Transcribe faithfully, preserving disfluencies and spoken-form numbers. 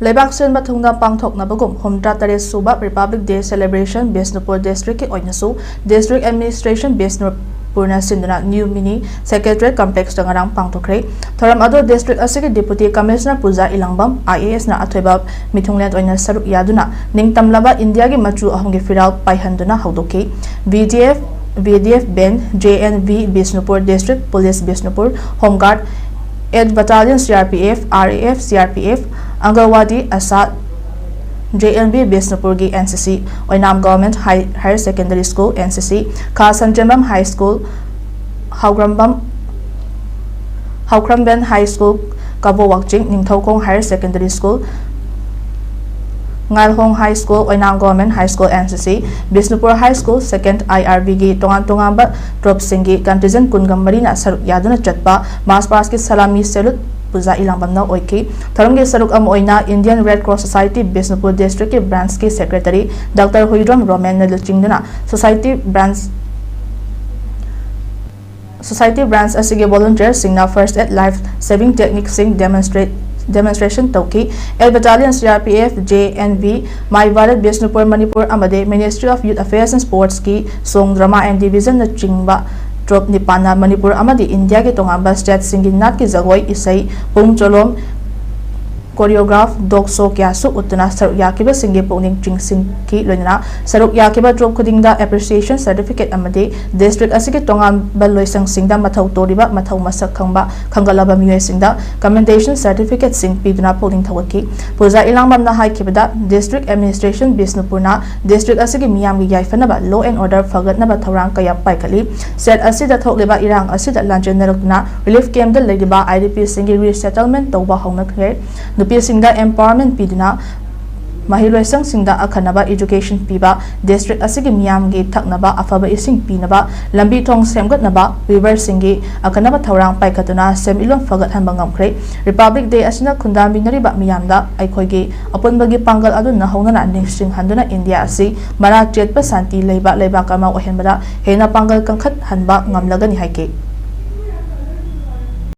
ꯂꯩꯕꯥꯛ ꯁꯤꯟꯕ ꯊꯨꯡꯅ ꯄꯥꯡꯊꯣꯛꯅꯕꯒꯨꯝ ꯍꯨꯝꯗ꯭ꯔꯥ ꯇꯔꯦꯠ ꯁꯨꯕ Republic Day Celebration ꯕꯤꯁꯅꯨꯄꯨꯔ ꯗꯤꯁꯇ꯭ꯔꯤꯛꯀꯤ ꯑꯣꯏꯅꯁꯨ ꯗꯤꯁꯇ꯭ꯔꯤꯛ ꯑꯦꯗꯃꯤꯅꯤꯁꯇ꯭ꯔꯦꯁꯟ ꯕꯤꯁꯅꯨꯄꯨꯔꯅ ꯁꯤꯟꯗꯨꯅ ꯅ꯭ꯌꯨ ꯃꯤꯅꯤ ꯁꯦꯀ꯭ꯔꯦꯇꯔꯤꯌꯦꯠ ꯀꯝꯄ꯭ꯂꯦꯛꯁꯇ ꯉꯔꯥꯡ ꯄꯥꯡꯊꯣꯛꯈ꯭ꯔꯦ꯫ ꯊꯧꯔꯝ ꯑꯗꯨ ꯗꯤꯁꯇ꯭ꯔꯤꯛ ꯑꯁꯤꯒꯤ deputy commissioner Puja ꯏꯂꯥꯡꯕꯝ I A ꯑꯦꯁꯅ ꯑꯊꯣꯏꯕ ꯃꯤꯊꯨꯡꯂꯦꯟ ꯑꯣꯏꯅ ꯁꯔꯨꯛ ꯌꯥꯗꯨꯅ ꯅꯤꯡꯇꯝꯂꯕ ꯏꯟꯗꯤꯌꯥꯒꯤ ꯃꯆꯨ ꯑꯍꯨꯝꯒꯤ ꯐꯤꯔꯥꯜ ꯄꯥꯏꯍꯟꯗꯨꯅ ꯍꯧꯗꯣꯛꯈꯤ꯫ V D F, V D F ꯕꯦꯟ, J N V Bishnupur district police Bishnupur, home guard, eight battalion C R P F, R A F, C R P F, anganwadi, ASHA, J N V ꯕꯤꯁꯅꯨꯄꯨꯔꯒꯤ ꯑꯦꯟ ꯁꯤ C, Oinam government high-, higher secondary school, ꯑꯦꯟ ꯁꯤ ꯁꯤ, ꯈꯥ Sanjembam high school, Haograbam, Haokhrambem high school, Kabo Wakching, Ningthoukhong higher secondary school, Ngailhong high school, Oinam government high school, ꯑꯦꯟ ꯁꯤ ꯁꯤ, Bishnupur high school, second ꯑꯥꯏ R ꯕꯤꯒꯤ ꯇꯣꯉꯥꯟ ꯇꯣꯉꯥꯟꯕ ꯇ꯭ꯔꯨꯞꯁꯤꯡꯒꯤ ꯀꯟꯇꯤꯟꯖꯦꯟꯠ ꯀꯨꯟꯒ ꯃꯔꯤꯅ ꯁꯔꯨꯛ ꯌꯥꯗꯨꯅ ꯆꯠꯄ ꯃꯥꯔꯆ ꯄꯥꯁꯀꯤ ꯁꯂꯥꯃꯤ ꯁꯦꯂꯨꯠ ꯄꯨꯖꯥ ꯏꯂꯥꯡꯕꯝꯅ ꯑꯣꯏꯈꯤ꯫ ꯊꯧꯔꯝꯒꯤ ꯁꯔꯨꯛ ꯑꯃ ꯑꯣꯏꯅ Indian red cross society Bishnupur ꯗꯤꯁꯇ꯭ꯔꯤꯛꯀꯤ ꯕ꯭ꯔꯥꯟꯁꯀꯤ ꯁꯦꯀ꯭ꯔꯦꯇꯔꯤ ꯗꯥꯛꯇꯔ ꯍꯨꯏꯗ꯭ꯔꯣꯝ ꯔꯣꯃꯦꯟꯅ ꯂꯨꯆꯤꯡꯗꯨꯅ ꯁꯣꯁꯥꯏꯇꯤ ꯕ꯭ꯔꯥꯟꯁ, ꯁꯣꯁꯥꯏꯇꯤ ꯕ꯭ꯔꯥꯟꯁ ꯑꯁꯤꯒꯤ ꯚꯣꯂꯨꯟꯇꯤꯌꯔꯁꯤꯡꯅ ꯐꯥꯔꯁ ꯑꯦꯗ ꯂꯥꯏꯐ ꯁꯦꯚꯤꯡ ꯇꯦꯛꯅꯤꯛꯁꯤꯡ ꯗꯦꯃꯣꯟꯁꯇ꯭ꯔꯦꯠ, ꯗꯦꯃꯣꯟꯁꯇ꯭ꯔꯦꯁꯟ ꯇꯧꯈꯤ꯫ Eight battalion C R P F, J N V, my Bharat Bishnupur Manipur ꯑꯃꯗꯤ ministry of youth affairs and ꯁ꯭ꯄꯣꯔꯠꯁꯀꯤ ꯁꯣꯡ ꯗ꯭ꯔꯃꯥ ꯑꯦꯟ ꯗꯤꯕꯤꯖꯟꯅꯆꯤꯡꯕ ꯇ꯭ꯔꯨꯞ ꯅꯤꯄꯥꯟꯅ ꯃꯅꯤꯄꯨꯔ ꯑꯃꯗꯤ ꯏꯟꯗꯤꯌꯥꯒꯤ ꯇꯣꯉꯥꯟꯕ ꯁ꯭ꯇꯦꯠꯁꯤꯡꯒꯤ ꯅꯥꯠꯀꯤ ꯖꯒꯣꯏ, ꯏꯁꯩ, ꯄꯨꯡ ꯆꯣꯂꯣꯝ, ꯀꯣꯔꯤꯌꯣꯒ꯭ꯔꯥꯐ, ꯗꯣꯛ ꯁꯣ ꯀꯌꯥꯁꯨ ꯎꯠꯇꯨꯅ ꯁꯔꯨꯛ ꯌꯥꯈꯤꯕꯁꯤꯡꯒꯤ ꯄꯨꯛꯅꯤꯡ ꯆꯤꯡꯁꯤꯟꯈꯤ꯫ ꯂꯣꯏꯅꯅ ꯁꯔꯨꯛ ꯌꯥꯈꯤꯕ ꯇ꯭ꯔꯨꯞ ꯈꯨꯗꯤꯡꯗ ꯑꯦꯄ꯭ꯔꯤꯁꯤꯌꯦꯁꯟ ꯁꯔꯇꯤꯐꯤꯀꯦꯠ ꯑꯃꯗꯤ ꯗꯤꯁꯇ꯭ꯔꯤꯛ ꯑꯁꯤꯒꯤ ꯇꯣꯉꯥꯟꯕ ꯂꯣꯏꯁꯪꯁꯤꯡꯗ ꯃꯊꯧ ꯇꯧꯔꯤꯕ ꯃꯊꯧ ꯃꯁꯛ ꯈꯪꯕ ꯈꯪꯒꯠꯂꯕ ꯃꯤꯑꯣꯏꯁꯤꯡꯗ ꯀꯃꯦꯟꯗꯦꯁꯟ ꯁꯔꯇꯤꯐꯤꯀꯦꯠꯁꯤꯡ ꯄꯤꯗꯨꯅ ꯄꯨꯛꯅꯤꯡ ꯊꯧꯒꯠꯈꯤ꯫ ꯄꯨꯖꯥ ꯏꯂꯥꯡꯕꯝꯅ ꯍꯥꯏꯈꯤꯕꯗ, ꯗꯤꯁꯇ꯭ꯔꯤꯛ ꯑꯦꯗꯃꯤꯅꯤꯁꯇ꯭ꯔꯦꯁꯟ ꯕꯤꯁꯅꯨꯄꯨꯔꯅ ꯗꯤꯁꯇ꯭ꯔꯤꯛ ꯑꯁꯤꯒꯤ ꯃꯤꯌꯥꯝꯒꯤ ꯌꯥꯏꯐꯅꯕ, ꯂꯣ ꯑꯦꯟ ꯑꯣꯔꯗꯔ ꯐꯒꯠꯅꯕ ꯊꯧꯔꯥꯡ ꯀꯌꯥ ꯄꯥꯏꯈꯠꯂꯤ꯫ ꯁ꯭ꯇꯦꯠ ꯑꯁꯤꯗ ꯊꯣꯛꯂꯤꯕ ꯏꯔꯥꯡ ꯑꯁꯤꯗ ꯂꯥꯟꯖꯦꯟꯅꯔꯛꯇꯨꯅ ꯔꯤꯂꯤꯐ ꯀꯦꯝꯞꯇ ꯂꯩꯔꯤꯕ ꯑꯥꯏ ꯗꯤ ꯄꯤꯁꯤꯡꯒꯤ ꯔꯤꯁꯦꯇꯜꯃꯦꯟꯠ ꯇꯧꯕ ꯍꯧꯅꯈ꯭ꯔꯦ꯫ ꯅꯨꯄꯤꯁꯤꯡꯗ ꯑꯦꯝꯄꯥꯋꯔꯃꯦꯟꯠ ꯄꯤꯗꯨꯅ ꯃꯍꯩꯂꯣꯏꯁꯪꯁꯤꯡꯗ ꯑꯈꯟꯅꯕ ꯏꯗꯨꯀꯦꯁꯟ ꯄꯤꯕ, ꯗꯤꯁꯇ꯭ꯔꯤꯛ ꯑꯁꯤꯒꯤ ꯃꯤꯌꯥꯝꯒꯤ ꯊꯛꯅꯕ ꯑꯐꯕ ꯏꯁꯤꯡ ꯄꯤꯅꯕ, ꯂꯝꯕꯤ ꯊꯣꯡ ꯁꯦꯝꯒꯠꯅꯕ, ꯋꯤꯚꯔꯁꯤꯡꯒꯤ ꯑꯈꯟꯅꯕ ꯊꯧꯔꯥꯡ ꯄꯥꯏꯈꯠꯇꯨꯅ ꯁꯦꯟꯃꯤꯠꯂꯣꯟ ꯐꯒꯠꯍꯟꯕ ꯉꯝꯈ꯭ꯔꯦ꯫ ꯔꯤꯄꯕ꯭ꯂꯤꯛ ꯗꯦ ꯑꯁꯤꯅ ꯈꯨꯟꯗꯥꯃꯤꯟꯅꯔꯤꯕ ꯃꯤꯌꯥꯝꯗ ꯑꯩꯈꯣꯏꯒꯤ ꯑꯄꯨꯟꯕꯒꯤ ꯄꯥꯡꯒꯜ ꯑꯗꯨ ꯅꯧꯍꯧꯅꯅ ꯅꯤꯡꯁꯤꯡꯍꯟꯗꯨꯅ ꯏꯟꯗꯤꯌꯥ ꯑꯁꯤ ꯃꯔꯥ ꯆꯦꯠꯄ, ꯁꯥꯟꯇꯤ ꯂꯩꯕ ꯂꯩꯕꯥꯛ ꯑꯃ ꯑꯣꯏꯍꯟꯕꯗ ꯍꯦꯟꯅ ꯄꯥꯡꯒꯜ ꯀꯟꯈꯠꯍꯟꯕ ꯉꯝꯂꯒꯅꯤ ꯍꯥꯏꯈꯤ꯫